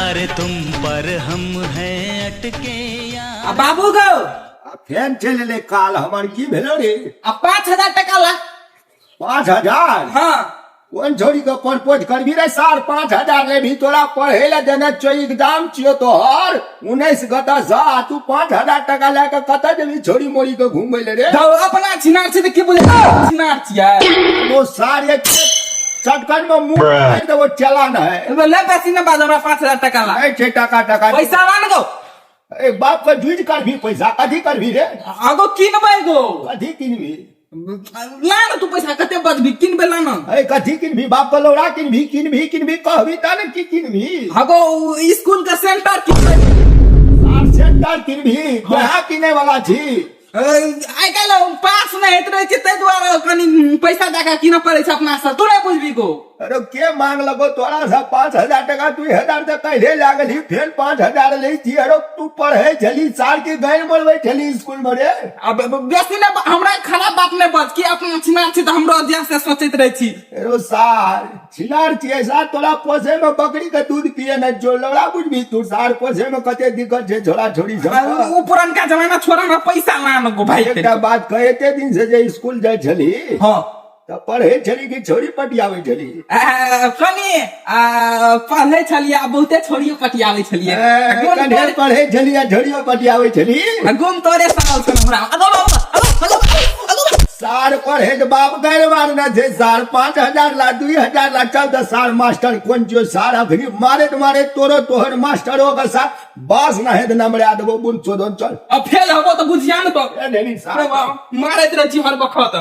यार तुम पर हम हैं अटके यार। आ बाबू गो। आ फेन चलि एलै काल हमर, की भेलो रे? आ 5000 टका ला। 5000? हाँ। कोन छोड़ी के प्रपोज करबी रे सार? 5000 लेबही? तोरा पढ़े ले देने छियो, एग्जाम छियो तोहर 19 गता सा, आ तू 5000 टका लए के कतऽ जेबही छोड़ी मोड़ी के घूमै ले रे? तो अपना छिनार छी तऽ की बुझै छिनार छियै? ओ सार एक चटकन में मुंह मारि देबो, चलान है। ले बेसी ने बाज, हमरा 5000 टका ला। नहीं छै टका टका। पैसा ला ने गो। ए बाप के जुझ करभी पैसा, कथी करभी रे? आगो किनबै गो। कथी किनबी? ला ने तू पैसा, कते बजबी, किनबै ला ने। ए कथी किनबी? बाप के लौड़ा किनबी? किनबी किनबी कहबी ता ने की किनबी। आगो स्कूल के सेंटर किनबै। सार सेंटर किनबी? वएह किने वाला छी। आइ काल्हि पास नहि होइत रहै छै, ताहि दुआरे कनि पैसा दए कऽ कीनऽ पड़ै छै अपना से, तू नहि बुझबी गो। अरे के मांग लगो तोरा से 5000 टका? 2000 तऽ कहिले लागल, फेर 5000 लै छी। अरे तू पढ़े छली सार के गाइन मरबै छली स्कूल में रे? अब बेसी नहि, हमरा खराब बात नहि बज कि अपना छिनार छी तऽ हमरो जे से सोचैत रहै छी। अरे सार छिनार छियै सार, तोरा पोसे में बकरी के दूध पिए नहि छौ, लौड़ा बुझबी तू सार? पोसे में कते दिक्कत छै छोरा छोरी सब। ओ पुरनका जमाना छोड़ा, हमरा पैसा लान गो भाई। एकटा बात कह, एते दिन से जे स्कूल जाइ छली हाँ। तऽ पढ़े छली कि छोरी पटियाबै छली? कनि पढ़ै छलियै आ बहुते छोरियो पटियाबै छलियै। कने पढ़े छली आ छोरियो पटियाबै छली? गुम तोरे सरल छल हमरा। सार पढ़े के बाप गैर मारने छै सार। 5000 ला, 2000 ला, चल तऽ सार। मास्टर कोन छियो सार? अखनी मारैत मारैत तोरो तोहर मास्टरो के सार बास ना हेत नमरा देबो बुन चोदन, चल। अब फेल हबो तऽ बुझिया ने तो। ए सार मारैत रहै छी हर बखत।